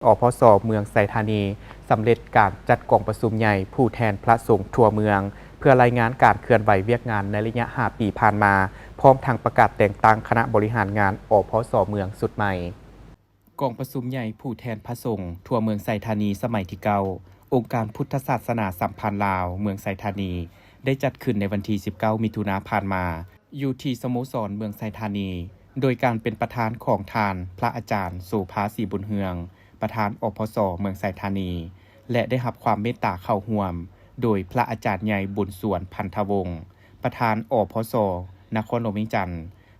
ອພສ ເມືອງໄຊທານີ ສຳເລັດການຈັດກອງປະຊຸມໃຫຍ່ຜູ້ແທນພະສົງທົ່ວເມືອງ ເພື່ອລາຍງານການເຄື່ອນໄຫວວຽກງານໃນໄລຍະຫ້າປີຜ່ານມາ, ພ້ອມທັງປະກາດແຕ່ງຕັ້ງຄະນະບໍລິຫານງານ ອພສ ເມືອງຊຸດໃໝ່. ກອງປະຊຸມໃຫຍ່ຜູ້ແທນພະສົງທົ່ວເມືອງໄຊທານີສະໄໝທີເກົ້າ ອົງການພຸດທະສາສະໜາສຳພັນລາວເມືອງໄຊທານີ ໄດ້ຈັດຂຶ້ນໃນວັນທີສິບເກົ້າ ມິຖຸນາຜ່ານມາ ຢູ່ທີ່ສະໂມສອນເມືອງໄຊທານີ ໂດຍການເປັນປະທານຂອງທ່ານພະອາຈານ ໂສພາ ສີບຸນເຮືອງ ປະທານ ອພສ ເມືອງໄຊທານີ ແລະ ໄດ້ຮັບຄວາມເມດຕາເຂົ້າຮ່ວມ ໂດຍພະອາຈານໃຫຍ່ ບຸນສວນ ພັນທະວົງ ປະທານ ອພສ ນະຄອນຫຼວງວຽງຈັນ,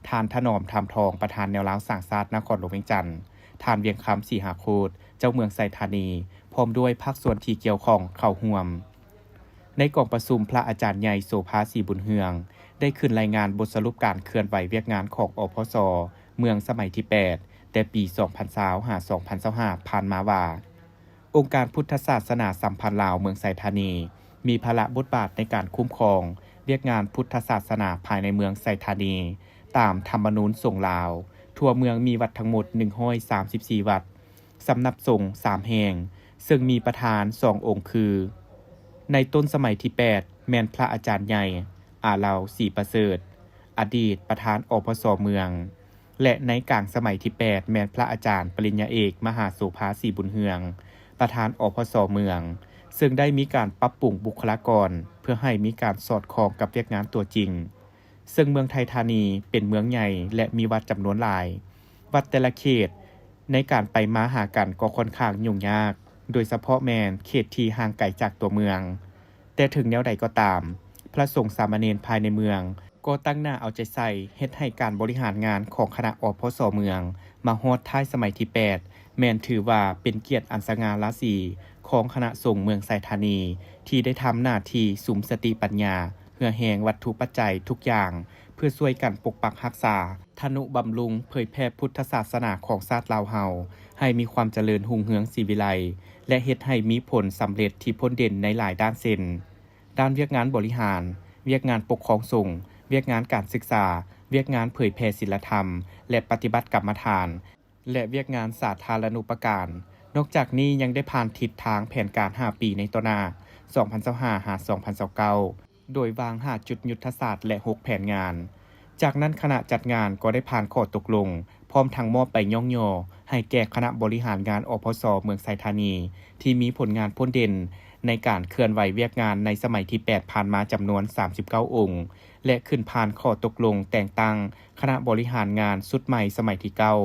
ທ່ານ ຖະໜອມ ທຳທອງ ປະທານແນວລາວສ້າງຊາດນະຄອນຫຼວງວຽງຈັນ, ທ່ານ ວຽງຄຳ ສີຫາໂຄດ ເຈົ້າເມືອງໄຊທານີ ພ້ອມດ້ວຍພາກສ່ວນທີ່ກ່ຽວຂ້ອງເຂົ້າຮ່ວມ. ໃນກອງປະຊຸມ ພະອາຈານໃຫຍ່ ໂສພາ ສີບຸນເຮືອງ ໄດ້ຂຶ້ນລາຍງານບົດສະຫຼຸບການເຄື່ອນໄຫວວຽກງານຂອງ ອພສ ເມືອງສະໄໝທີແປດ ແຕ່ປີສອງພັນຊາວ ຫາ ສອງພັນຊາວຫ້າ ຜ່ານມາວ່າ ອົງການພຸດທະສາສະໜາສຳພັນລາວເມືອງໄຊທານີ ມີພາລະບົດບາດໃນການຄຸ້ມຄອງວຽກງານພຸດທະສາສະໜາພາຍໃນເມືອງໄຊທານີ ຕາມທຳມະນູນສົງລາວ. ທົ່ວເມືອງມີວັດທັງໝົດໜຶ່ງຮ້ອຍສາມສິບສີ່ວັດ, ສຳນັກສົງສາມແຫ່ງ, ເຊິ່ງມີປະທານສອງອົງຄື ໃນຕົ້ນສະໄໝທີແປດ ແມ່ນພະອາຈານໃຫຍ່ ອາລາວ ສີປະເສີດ ອະດີດປະທານ ອພສ ເມືອງ ແລະ ໃນກາງສະໄໝທີແປດ ແມ່ນພະອາຈານປະລິນຍາເອກ ມະຫາໂສພາ ສີບຸນເຮືອງ ປະທານ ອພສ ເມືອງ ເຊິ່ງໄດ້ມີການປັບປຸງບຸກຄະລາກອນ ເພື່ອໃຫ້ມີການສອດຄ່ອງກັບວຽກງານຕົວຈິງ. ເຊິ່ງເມືອງໄຊທານີເປັນເມືອງໃຫຍ່ ແລະ ມີວັດຈຳນວນຫຼາຍ, ວັດແຕ່ລະເຂດໃນການໄປມາຫາກັນກໍຂ້ອນຂ້າງຫຍຸ້ງຍາກ, ໂດຍສະເພາະແມ່ນເຂດທີ່ຫ່າງໄກຈາກຕົວເມືອງ. ແຕ່ເຖິງແນວໃດກໍຕາມ, ພະສົງສາມະເນນພາຍໃນເມືອງກໍຕັ້ງໜ້າເອົາໃຈໃສ່ເຮັດໃຫ້ການບໍລິຫານງານຂອງຄະນະ ອພສ ເມືອງ ມາຮອດທ້າຍສະໄໝທີແປດ ແມ່ນຖືວ່າເປັນກຽດອັນສະຫງ່າລາສີຂອງຄະນະສົງເມືອງໄຊທານີ ທີ່ໄດ້ທຳໜ້າທີ່ສຸມສະຕິປັນຍາ, ເຫື່ອແຮງ, ວັດຖຸປັດໄຈທຸກຢ່າງ ເພື່ອຊ່ວຍກັນປົກປັກຮັກສາ, ທະນຸບຳລຸງ, ເຜີຍແຜ່ພຸດທະສາສະໜາຂອງຊາດລາວເຮົາ ໃຫ້ມີຄວາມຈະເລີນຮຸ່ງເຮືອງສີວິໄລ ແລະ ເຮັດໃຫ້ມີຜົນສຳເລັດທີ່ພົ້ນເດັ່ນໃນຫຼາຍດ້ານເຊັ່ນ ດ້ານວຽກງານບໍລິຫານ, ວຽກງານປົກຄອງສົງ, ວຽກງານການສຶກສາ, ວຽກງານເຜີຍແຜ່ສິນລະທຳ ແລະ ປະຕິບັດກຳມະຖານ ແລະ ວຽກງານສາທາລະນູປະການ. ນອກຈາກນີ້ຍັງໄດ້ຜ່ານທິດທາງແຜນການຫ້າປີໃນຕໍ່ໜ້າ ສອງພັນຊາວຫ້າ ຫາ ສອງພັນຊາວເກົ້າ ໂດຍວາງຫ້າຈຸດຍຸດທະສາດ ແລະ ຫົກແຜນງານ. ຈາກນັ້ນຄະນະຈັດງານກໍໄດ້ຜ່ານຂໍ້ຕົກລົງ ພ້ອມທັງມອບໃບຍ້ອງຍໍໃຫ້ແກ່ຄະນະບໍລິຫານງານ ອພສ ເມືອງໄຊທານີ ທີ່ມີຜົນງານພົ້ນເດັ່ນໃນການເຄື່ອນໄຫວວຽກງານໃນສະໄໝທີແປດຜ່ານມາຈຳນວນສາມສິບເກົ້າອົງ ແລະ ຂຶ້ນຜ່ານຂໍ້ຕົກລົງແຕ່ງຕັ້ງຄະນະບໍລິຫານງານຊຸດໃໝ່ສະໄໝທີເກົ້າ